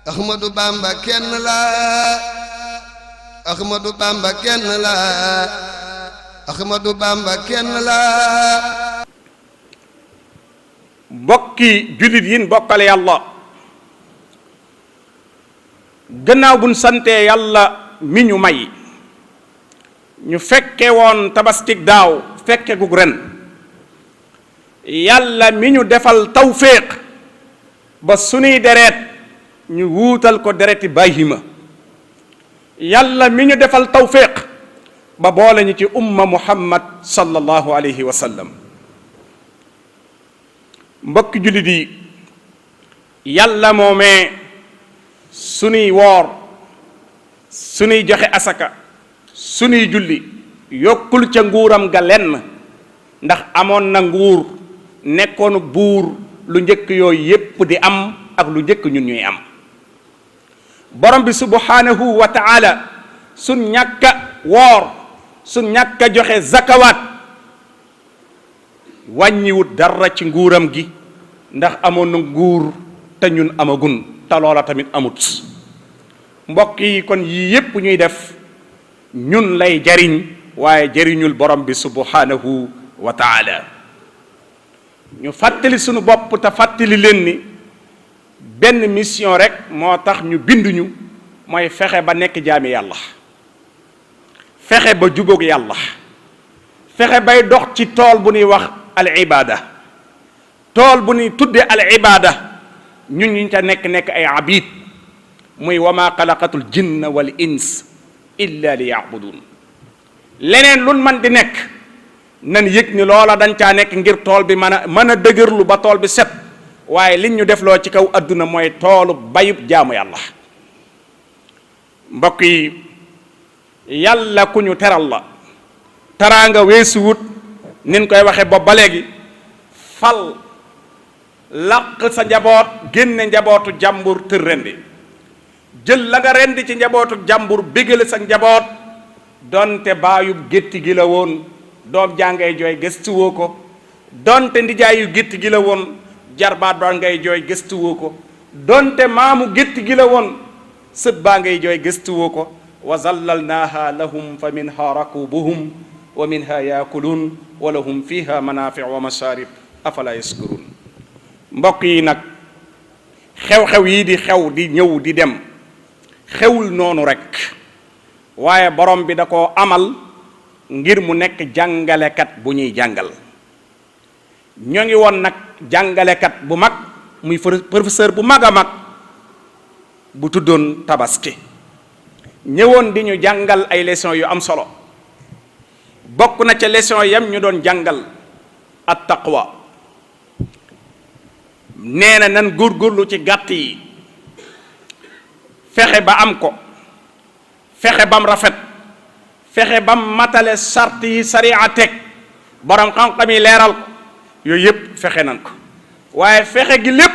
Ahmadou Bamba kenn la Ahmadou Bamba kenn la Ahmadou Bamba kenn la. mbokki jullit yin bokkale yàlla gannaaw buñ santee yàlla mi ñu may ñu fekke woon tabaskik daaw fekke gu ren yàlla mi ñu defal tawféex ba sunuy deret ñu wuutal ko dereti bahima yàlla mi ñu defal tawféex ba boole ñu ci umma muhammad sallallahu alayhi wa sallam. mbokki jullit yi yàlla moomee sunuy woor sunuy joxe asaka sunuy julli yokkul ca nguuram ga lenn ndax amoon na nguur nekkoonu buur lu njëkk yooyu yépp di am ak lu njëkk ñun ñuy am. borom bi subhanahu wa taala sun ñàkka woor sun ñàkka joxe zakawaat wàññiwut dara ci nguuram gi ndax amoon na nguur te ñun amagun te loola tamit amut. mbokk yi kon yii yépp ñuy def ñun lay jariñ waaye jariñul borom bi subhanahu wa taala. ñu fàttali sunu bopp te fàttali leen ni benn mission rek moo tax ñu binduñu mooy fexe ba nekk jaami yàlla, fexe ba jubóog yàlla, fexe bay dox ci tool bu ñuy wax al ibada, tool bu ñuy tudde al ibada ñun ñu ca nekk ay abid muy wa ma xalaqatul jinna wal ins illa li yabudun. leneen lun man di nekk nan yëg ni loola dañ caa nekk ngir tool bi mën a dëgërlu ba tool bi set, waaye liñ ñu defloo ci kaw adduna mooy toolu bayub jaamu yàlla. mbokk yi yàlla ku ñu teral la, teraanga weesuwut nin koy waxe bopp ba léegi fal làq sa njaboot génne njabootu jàmbur tër rendi, jël la nga rendi ci njabootu jàmbur bégale sa njaboot donte baayub gétti gi la woon doom jàngay jooy gëstuwoo ko, donte ndijaayu gétti gi la woon jarbaat baa ngay jooy gëstuwoo ko, donte maamu gétti gi la woon sët baa ngay jooy gëstuwoo ko. wa zallalnaaha lahum fa minha rakubuhum wa minha yaakuluun wa lahum fiha manaafiu wa masharib afala yaskurun. mbokk yi nag xew-xew yi di xew di ñëw di dem xewul noonu rek, waaye borom bi da koo amal ngir mu nekk jàngalekat bu ñuy jàngal. ñoo ngi woon nag jàngalekat bu mag muy professeur bu mag a mag bu tuddoon Tabaski ñëwoon di ñu jàngal ay leçon yu am solo. bokk na ca leçon yam ñu doon jàngal at taqwa. nee na nan góorgóorlu ci gàtt yi, fexe ba am ko, fexe bam rafet, fexe bam matale sart yi sariya teg borom xam-xam yi leeral ko, yooyu yépp fexe nan ko. waaye fexe gi lépp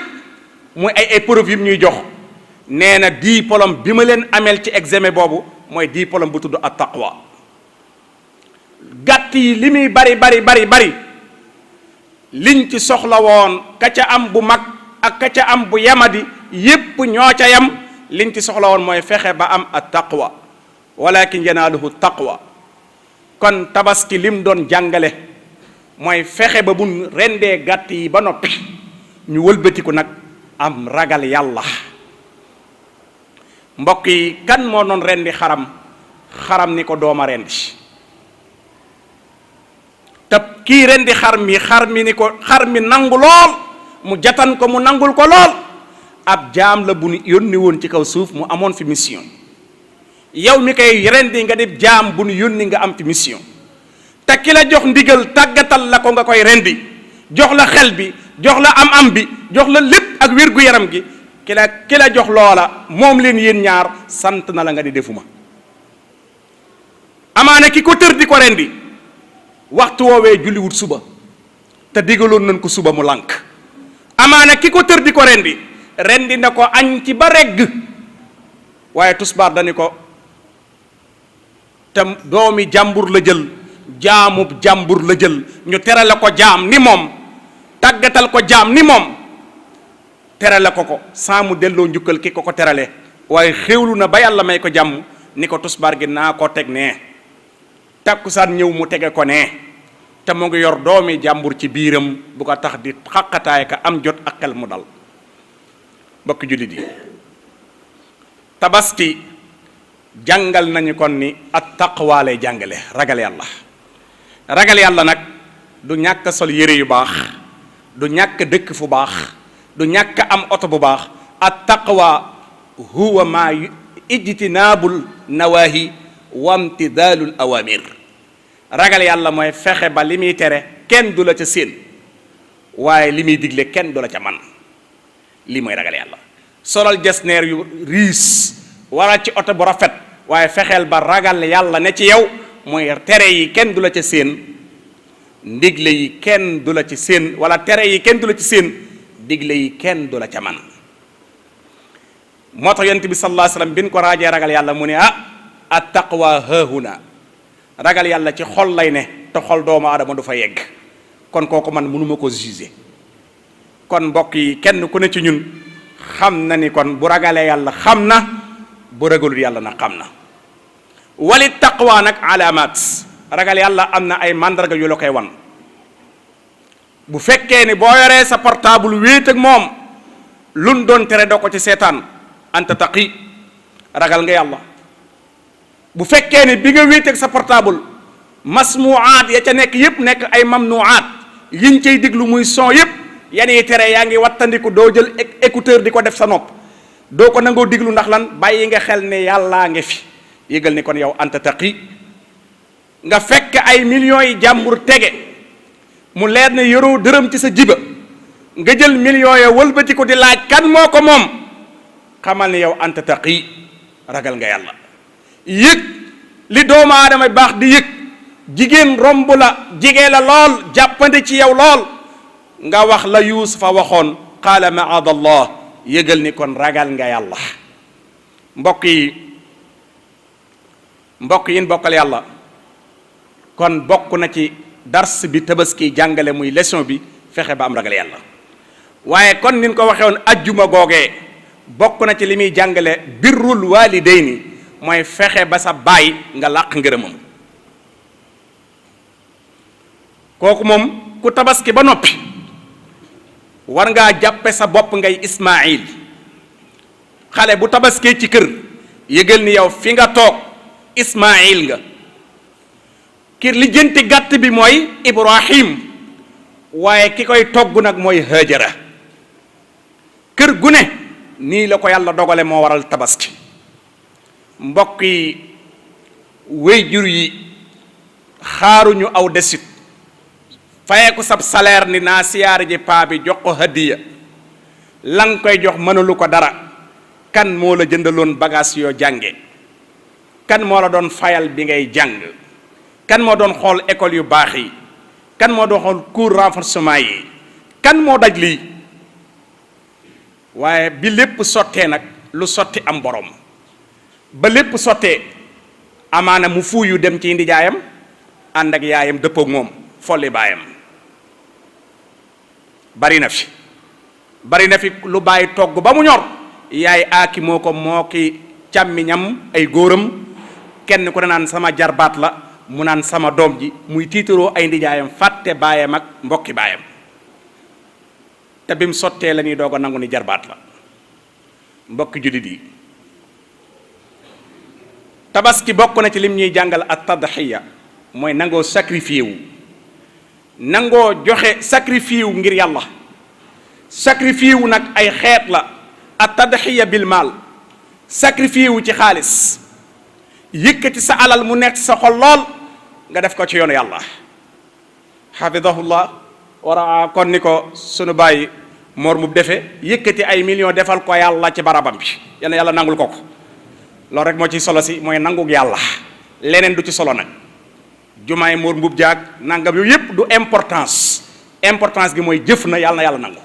muy ay épreuve yi ñuy jox. nee na diplôme bi ma leen ameel ci examen boobu mooy diplôme bu tudd at taqwa. gàtt yi li muy bari liñ ci soxla woon ka ca am bu mag ak ka ca am bu yamadi yépp ñoo ca yam. liñ ci soxla woon mooy fexe ba am at taqwa walakin yanaaluhu taqwa. kon tabaski lim doon jàngale mooy fexe ba bu rendee gàtt yi ba noppi ñu wëlbatiku nag am ragal yàlla. mbokk yi kan moo doon rendi xaram ni ko dooma rendi te kii rendi xar mi nangu lool mu jatan ko mu nangul ko lool. ab jaam la bu ñu yónni woon ci kaw suuf mu amoon fi mission. yow mi koy rendi nga di jaam bu ñu yónni nga am fi mission. te ki la jox ndigal tàggatal la ko nga koy rendi jox la xel bi jox la am bi jox la lépp ak wér-gu-yaram gi ki la jox loola moom leen yéen ñaar sant na la nga di defuma. amaana ki ko tër di ko rendi waxtu woowee julliwut suba te digaloon nañ ko suba mu lànk. amaana ki ko tër di ko rendi na ko añ ci ba regg waaye tusbaar dani ko te doomi jàmbur la jël, jaamub jàmbur la jël, ñu terale ko jaam ni moom, tàggatal ko jaam ni moom, terale ko saa mu delloo njukkal ki ko terale waaye xéewlu na ba yàlla may ko jàmm ni ko tusbaar gi naa ko teg nee takkusaan ñëw mu tege ko nee te mu ngi yor doomi jàmbur ci biiram bu ko tax di xaqataay ka am jot ak xel mu dal. mbokk jullit yi tabaski jàngal nañu kon ni at taqwa lay jàngale ragal yàlla. ragal yàlla nag du ñàkk sol yére yu baax du ñàkk dëkk fu baax du ñàkk am oto bu baax at taqwa huwa ma ijtinaabul nawahi wa imtidaalul awamir. ragal yàlla mooy fexe ba li muy tere kenn du la ca séen waaye li muy digle kenn du la ca man lii mooy ragal yàlla. solal jesneer yu riis wala ci oto bu rafet waaye fexeel ba ragal yàlla ne ci yow mooy tere yi kenn du la ca séen ndigle yi kenn du la ci séen wala tere yi kenn du la ci séen digle yi kenn du la ca man. moo tax yonent bi sallallahu alayhi wasallam bi ñu ko raajee ragal yàlla mu ne at taqwa haahuna ragal yàlla ci xol lay ne te xol doomu aadama du fa yegg kon kooku man mënuma ko juger. kon mbokk yi kenn ku ne ci ñun xam na ni kon bu ragalee yàlla xam na bu ragalul yàlla nag xam na. wali taqwa nag alaamaat ragal yàlla am na ay mandarga yu la koy wan. bu fekkee ni boo yoree sa portable wéet ak moom luñ doon tere doo ko ci seetaan anta taqi ragal nga yàlla. bu fekkee ni bi nga wéet ak sa portable masmuaat ya ca nekk yépp nekk ay mamnuaat yiñ cay diglu muy son yépp yan yi tere yaa ngi wattandiku doo jël écouteur di ko def sa nopp doo ko nangoo diglu ndax lan bàyyi nga xel ne yàllaa ngi fi yëgal ni kon yow anta taqi. nga fekk ay millions yi jàmbur tege mu leer ne yoroo dërëm ci sa jiba nga jël millions ya wëlbati ko di laaj kan moo ko moom xamal ni yow anta taqi ragal nga yàlla. yëg li doomu aadama baax di yëg jigéen romb la jigee la lool jàppandi ci yow lool nga wax la yuusufa waxoon qaala maadallah yëgal ni kon ragal nga yàlla. mbokk yi bokkal yàlla kon bokk na ci dars bi tabaski jàngale muy leçon bi fexe ba am ragal yàlla. waaye kon nin ko waxee woon ajjuma googee bokk na ci li muy jàngale birrul walidayni mooy fexe ba sa baay nga làq ngërëmam. kooku moom ku tabaski ba noppi war ngaa jàppe sa bopp ngay Ismaayil. xale bu tabaskee ci kër yëgal ni yow fi nga toog Ismaayil nga. kir lijjanti gàtt bi mooy Ibrahim waaye ki koy togg nag mooy Hajara. kër gu ne nii la ko yàlla dogale moo waral tabaski. mbokk yi waajur yi xaaruñu aw desit fayeeku sab salaire ni naa siyaare ji paa bi jox ko hadiya lan koy jox mënalu ko dara. kan moo la jëndaloon bagage yoo jànge kan moo la doon fayal bi ngay jàng kan moo doon xool école yu baax yi kan moo doon xool cours renforcement yi kan moo daj lii. waaye bi lépp sottee nag lu sotti am borom ba lépp sottee amaana mu fuuyu dem ci ndijaayam ànd ak yaayam dëppook moom folli baayam. bari na fi lu bàyyi togg ba mu ñor yaay aaki moo ko moo ki càmmiñam ay góoram kenn ku ne naan sama jarbaat la mu naan sama doom ji muy tiitaroo ay ndijaayam fàtte baayam ak mbokki baayam te bim sottee la ñuy doog a nangu ni jarbaat la. mbokki jullit yi tabaski bokk na ci lim ñuy jàngal at tadxiya mooy nangoo sacrifié wu nangoo joxe sacrifié wu ngir yàlla. sacrifié wu nag ay xeet la. at tadxiya bil maal sacrifié wu ci xaalis yëkkati sa alal mu nekk sa xol lool nga def ko ci yoonu yàlla. xafidahullah wara kon ni ko sunu bàyyi Mor mu defe yëkkati ay millions defal ko yàlla ci barabam bi yàlla nangul ko loolu rek moo ci solo si mooy nangug yàlla leneen du ci solo nag. jumaay Mor mbub jaag nangam yooyu yëpp du importance gi mooy jëf na yàlla nangu.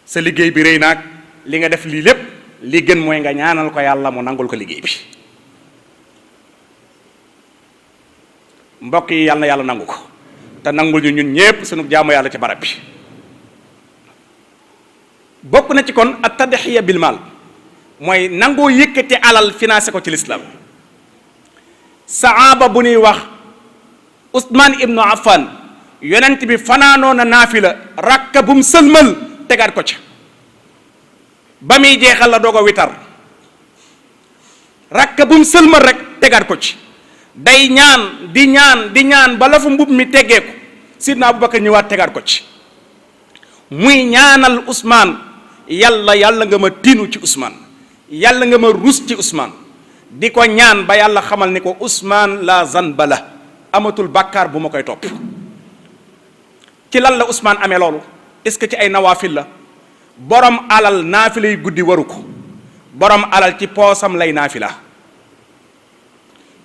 sa liggéey bi rëy naag li nga def lii lépp li gën mooy nga ñaanal ko yàlla mu nangul ko liggéey bi. mbokk yi yàlla nangu ko te nangul ñu ñun ñépp sunu jaamu yàlla ci barab bi. bokk na ci kon at tadxiya bil maal mooy nangoo yëkkati alal financé ko ci lislaam saaba bu ñuy wax Usmaan ibnu Affan yonent bi fanaanoo na naafila rakka bu mu sëlmal tegaat ko ca ba muy jeexal la doog a witar rakka bu mu sëlmal rek tegaat ko ci day ñaan di ñaan ba la fu mbub mi teggeeku sidna Abubakar ñëwaat tegaat ko ci muy ñaanal Usmaan yàlla nga ma tinu ci Usmaan yàlla nga ma rus ci Usmaan di ko ñaan ba yàlla xamal ni ko Usmaan la zanba la amatul bàkkaar bu ma koy topp ci lan la Usmaan amee loolu est-ce que ci ay nawaafil la borom alal naafila yu guddi waru ko borom alal ci poosam lay naafila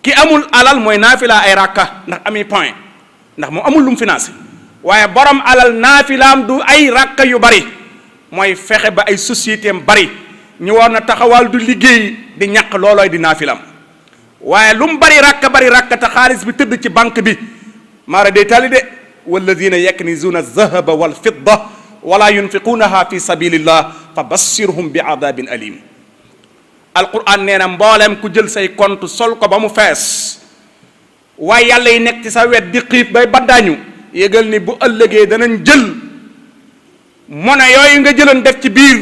ki amul alal mooy naafila ay rakka ndax ami point ndax moom amul lu mu financé waaye borom alal naafilaam du ay rakka yu bari mooy fexe ba ay société am bari ñu war na taxawal du liggéey di ñaq loolooy di naafilam waaye lu mu bari rakka te xaalis bi tëdd ci banque bi maara day tali de walladina yaknizuna alzahaba walfidda wala yunfiqunaha fi sabilillah fa bassirhum bi adabin alim alquran nee na mboolem ku jël say compte sol ko ba mu fees waaye yàlla yi nekk ci sa wet di xiif bay baddaañu yégal ni bu ëllëgee danañ jël monnaie yooyu nga jëloon def ci biir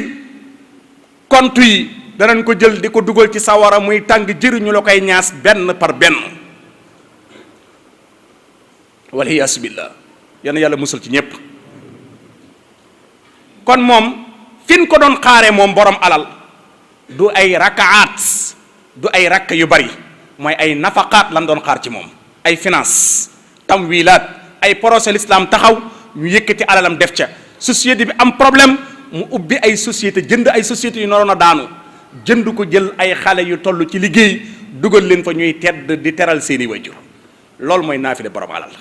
compte yi danañ ko jël di ko dugal ci sawara muy tàng jëriñu la koy ñaas benn par benn waliyaasu billah yàlla musul ci ñépp kon moom fin ko doon xaare moom borom alal du ay rakaat du ay rakk yu bari mooy ay nafaqaat lan doon xaar ci moom ay finance tamwilaat ay projet l'islam taxaw ñu yëkkati alalam def ca société bi am problème mu ubbi ay société jënd ay sociétés yu naroon a daanu jënd ko jël ay xale yu toll ci liggéey dugal leen fa ñuy tedd di teral seeni wajur loolu mooy naafile borom alal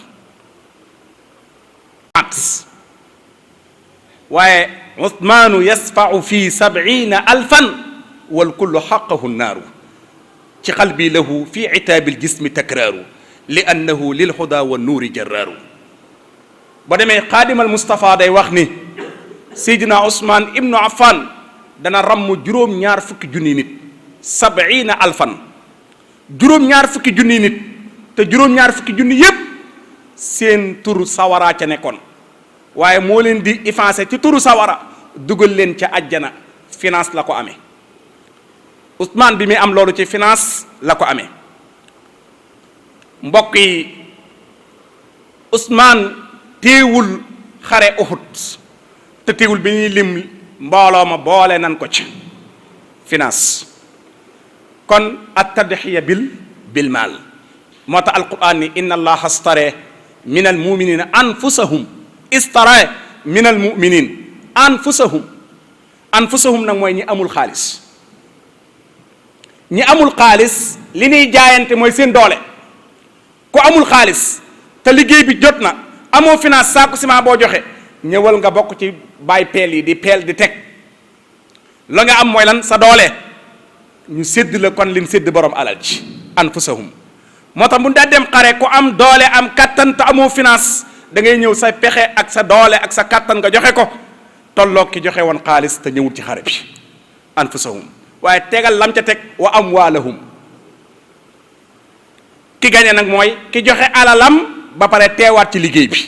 waaye Usmaanu yasfau fi 70,000 wal kullu xaqahu naaru ci qalbi lahu fi itaabil jismi takraaru li annahu lil huda wa nuuri jarraaru ba demee xaadimal Moustapha day wax ni Seydina Ousmane ibnu Affan dana ramm juróom-ñaar fukki junni nit 70,000 juróom-ñaar fukki junni nit te juróom-ñaar fukki junni yépp seen turu sawara ca nekkoon waaye moo leen di effacé ci turu sawara dugal leen ca àjjana finance la ko amee Ousmane bi muy am loolu ci finance la ko amee mbokk yi Ousmane téewul xare Uhud te téewul bi ñuy lim mbooloo ma boole nan ko ci finance kon at tadxiya bil maal moo tax alquran ni inna allaha astare min al muminina anfusahum istara min al muminin anfusahum nag mooy ñi amul xaalis ñi amul xaalis li ñuy jaayante mooy seen doole ku amul xaalis te liggéey bi jot na amoo finance saako ciment boo joxe ñëwal nga bokk ci bàyyi peel yi di peel di teg la nga am mooy lan sa doole ñu sédd la kon lim sédd borom alal ji anfusahum moo tax bu daa dem xare ku am doole am kattan te amoo finance da ngay ñëw sa pexe ak sa doole ak sa kattan nga joxe ko tolloog ki joxe woon xaalis te ñëwul ci xare bi anfusahum waaye tegal lam ca teg wa amwaalahum ki gañe nag mooy ki joxe alalam ba pare teewaat ci liggéey bi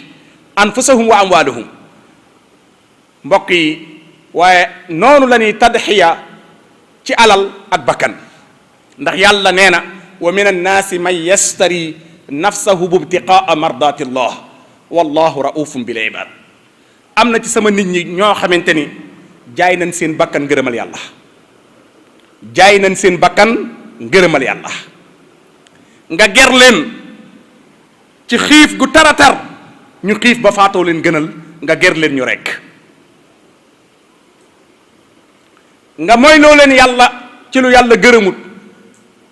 anfusahum wa amwaalahum mbokk yi waaye noonu la ñuy tadxiya ci alal ak bakkan ndax yàlla nee na wa min annaasi man yastari nafsahu bibtiqaa mardati llah wallahu raufum bil ibad am na ci sama nit ñi ñoo xamante ni jaay nañ seen bakkan ngërëmal yàlla jaay nañ seen bakkan ngërëmal yàlla nga ger leen ci xiif gu taratar ñu xiif ba faatoo leen gënal nga ger leen ñu rekk nga mooy loo leen yàlla ci lu yàlla gërëmut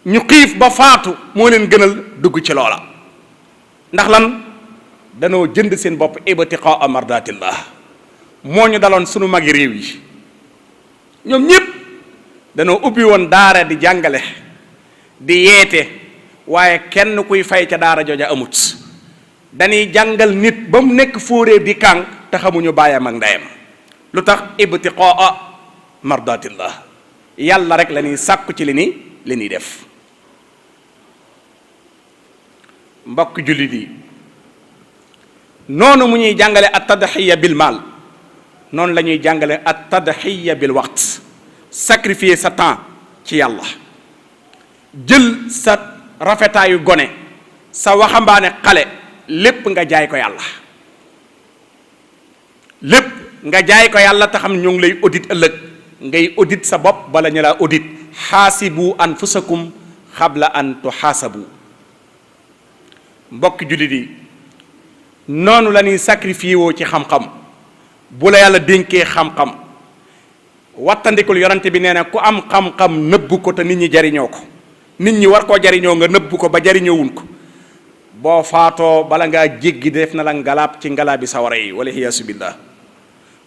ñu xiif ba faatu moo leen gënal dugg ci loola ndax lan danoo jënd seen bopp ibtiqaa mardatillah moo ñu daloon sunu magi réew yi ñoom ñépp danoo ubbi woon daara di jàngale di yeete waaye kenn kuy fay ca daara jooja amut dañuy jàngal nit ba mu nekk fóoree di kàng te xamuñu baayam ak ndeyam lu tax ibtiqaa mardatillah yàlla rek la ñuy sàkku ci li ñuy def. mbokk jullit yi noonu mu ñuy jàngale at tadxiya bil maal noonu la ñuy jàngale at tadxiya bil waxt sacrifier sa temps ci yàlla, jël sa rafetaayu gone, sa waxambaane xale, lépp nga jaay ko yàlla, lépp nga jaay ko yàlla te xam ñu ngi lay audit ëllëg, ngay audit sa bopp bala ñu laa audit. xaasibu anfusakum xabla an tuxaasabu. mbokki jullit yi noonu la ñuy sacrifié woo ci xam-xam. bu la yàlla dénkee xam-xam, wattandikul yonante bi nee na ku am xam-xam nëbbu ko te nit ñi jariñoo ko, nit ñi war koo jariñoo nga nëbbu ko ba jariñoowuñ ko, boo faatoo bala ngaa jéggi def na la ngalaab ci ngalaabi sawara yi wala iyaasu billah.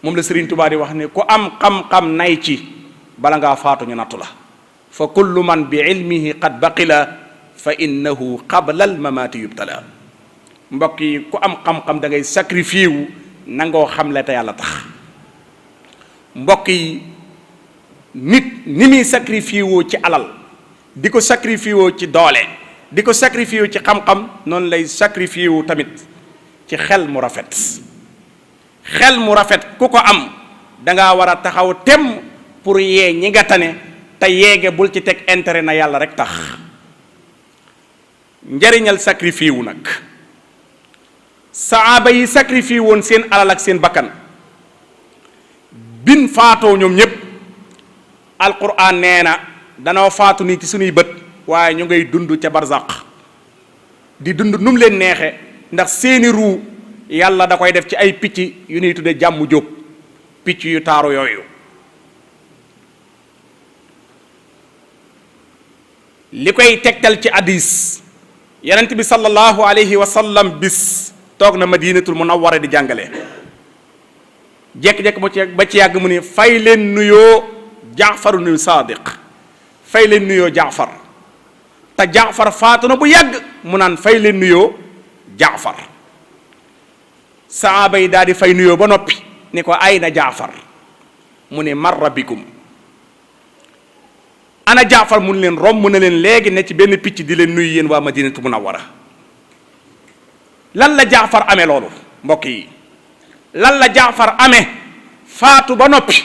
moom la Sëriñ Tuubaa di wax ne ku am xam-xam nay ci bala ngaa faatu ñu nattu la. fa kullu man bi ilmihi qad baqila fa innahu qabla al mamaati yubtala. mbokk yi ku am xam-xam da ngay sacrifié wu nangoo xamle te yàlla tax. mbokk yi nit ni muy sacrifié woo ci alal, di ko sacrifié woo ci doole, di ko sacrifié woo ci xam-xam, noonu lay sacrifié wu tamit ci xel mu rafet. xel mu rafet ku ko am dangaa war a taxaw tem pour yee ñi nga tane, te yeege bul ci teg intérêt na yàlla rek tax. njariñal sacrifié wu nag, saaba yi sacrifié woon seen alal ak seen bakkan bin faatoo ñoom ñépp, alquran nee na danoo faatu nii ci suñuy bët waaye ñu ngay dund ca barzaq di dund nu mu leen neexe, ndax seeni ruu yàlla da koy def ci ay picc yu ñuy tudde jàmm jóob, picc yu taaru yooyu. li koy tegtal ci hadis, yonent bi sallallahu alayhi wa sallam bis toog na madinatul munawwara di jàngale, jekk-jekk ba ci yàgg mu ne fay leen nuyoo Jaafar nu Saadiq, fay leen nuyoo Jaafar, te Jaafar faatu na bu yàgg, mu naan fay leen nuyoo Jaafar. saaba yi daal di fay nuyoo ba noppi ni ko ayna Jaafar, mu ne marra bikum. ana Jaafar mun leen romb na leen léegi ne ci benn picc di leen nuyu yéen waa Madinatu Munawwara. lan la Jaafar amee loolu mbokk yi, lan la Jaafar amee faatu ba noppi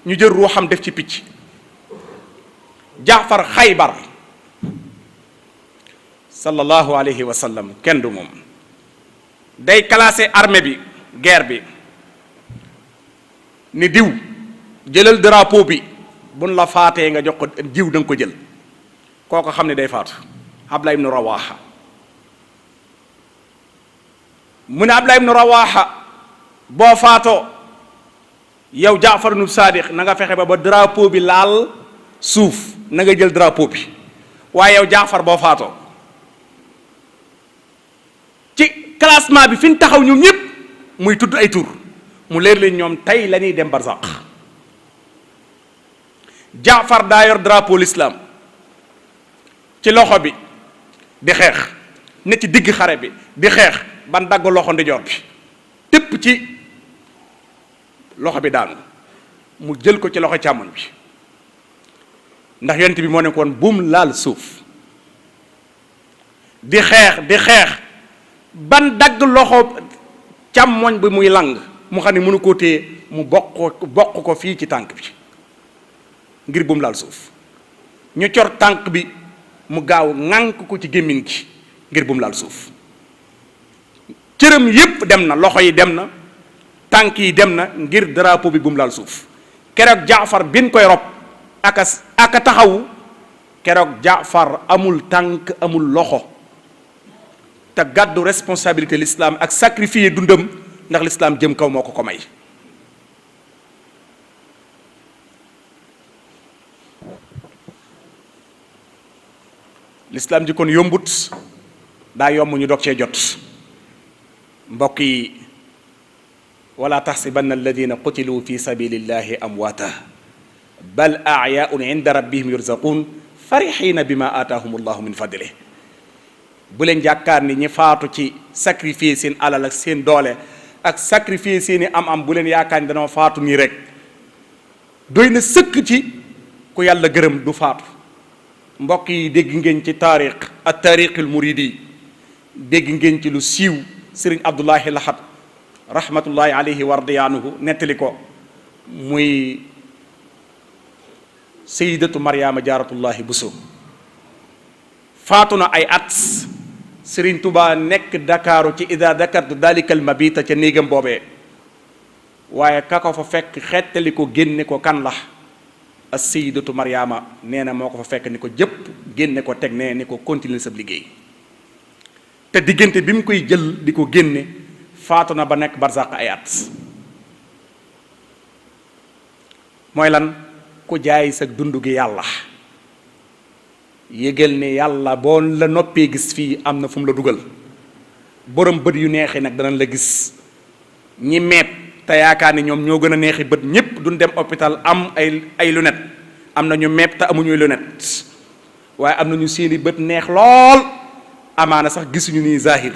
ñu jël ruuxam def ci picc. Jaafar Xaybar sallallahu alayhi wa sallam kenn du moom, day classé armée bi, guerre bi, ni diw jëlal drapeau bi, buñ la faatee nga jox ko jiw da nga ko jël. kooko xam ne day faatu, Abdullah ibnu Rawaha. mu ne Abdullah ibnu Rawaha boo faatoo yow Jaafar ibnu Saadiq na nga fexe ba drapeau bi laal suuf, na nga jël drapeau bi. waaye yow Jaafar boo faatoo, ci classement bi fi ñu taxaw ñoom ñëpp muy tudd ay tur, mu leer leen ñoom tey la ñuy dem barzaq. Jaafar daa yor drapeau l'islam ci loxo bi di xeex, ne ci digg xare bi di xeex ban dagg loxo ndijoor bi tépp ci loxo bi daanu, mu jël ko ci loxo càmmoñ bi, ndax yonent bi moo ne koon buum laal suuf. di xeex ban dagg loxo càmmoñ bi muy lang, mu xam ne mënu koo téye, mu bokk ko fii ci tànk bi ngir buum laal suuf. ñu cor tànk bi, mu gaaw ŋànk ko ci gémmiñ gi ngir buum laal suuf. cëram yépp dem na, loxo yi dem na, tànk yi dem na, ngir drapeau bi buum laal suuf. keroog Jaafar bin koy rob aka taxawu, keroog Jaafar amul tànk amul loxo, te gàddu responsabilité l'islam ak sacrifier dundam ndax l'islam jëm kaw moo ko ko may. l'islam ji kon yombut, daa yomb ñu dog cee jot. mbokk yi, wala taxsibanna alladina qutilu fi sabilillahi amwaata bal a'yaa'un inda rabbihim yurzaqun farihina bima aataahum allahu min fadlih. bu leen jàkkaar ni ñi faatu ci sacrifier seen alal ak seen doole ak sacrifier seeni am-am, bu leen yaakaar ni danoo faatu nii rek. doy na sëkk ci ku yàlla gërëm du faatu. mbokk yi dégg ngeen ci taarix at taarixul muridi dégg ngeen ci lu siiw sëriñ Abdullahi Lahat rahmatullahi alayhi wa radiyaanuhu nettali ko muy sayidatu Mariama jaaratullahi Buso faatu na ay at sëriñ Tuubaa nekk Dakaaru ci ida dakartu dalikal mabita ca néegam boobee waaye ka ko fa fekk xettali ko génne ko kan la as sayidatu Mariama nee na moo ko fa fekk ni ko jëpp génne ko teg ne ni ko continuer sa liggéey te diggante bi mu koy jël di ko génne faatu na ba nekk barzaq ay at. mooy lan ku jaay sa dund gi yàlla yëgal ne yàlla boo la noppee gis fii am na fu mu la dugal. borom bët yu neexi nag danañ la gis ñi meeb te yaakaar ni ñoom ñoo gën a neexi bët ñépp duñ dem hôpital am ay lunettes am na ñu meeb te amuñuy lunettes waaye am na ñu seeni bët neex lool amaana sax gisuñu nii zahir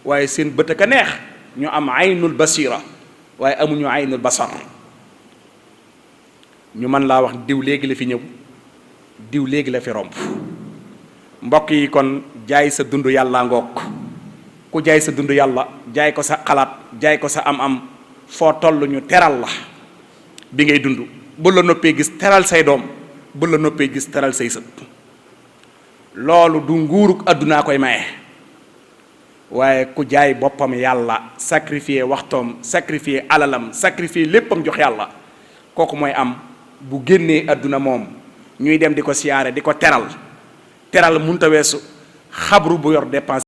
waaye seen bët ak a neex ñu am aynul basira waaye amuñu aynul basar. ñu mën laa wax diw léegi la fi ñëw diw léegi la fi romb. mbokk yi kon jaay sa dund yàlla ngoog ku jaay sa dund yàlla jaay ko sa xalaat jaay ko sa am-am foo toll ñu teral la bi ngay dund bu la noppee gis teral say doom bu la noppee gis teral say sët. loolu du nguuruk àddunaa koy maye waaye ku jaay boppam yàlla sacrifier waxtoom sacrifier alalam sacrifier léppam jox yàlla kooku mooy am bu génnee àdduna moom ñuy dem di ko siyaare di ko teral munta weesu xabru bu yor dépense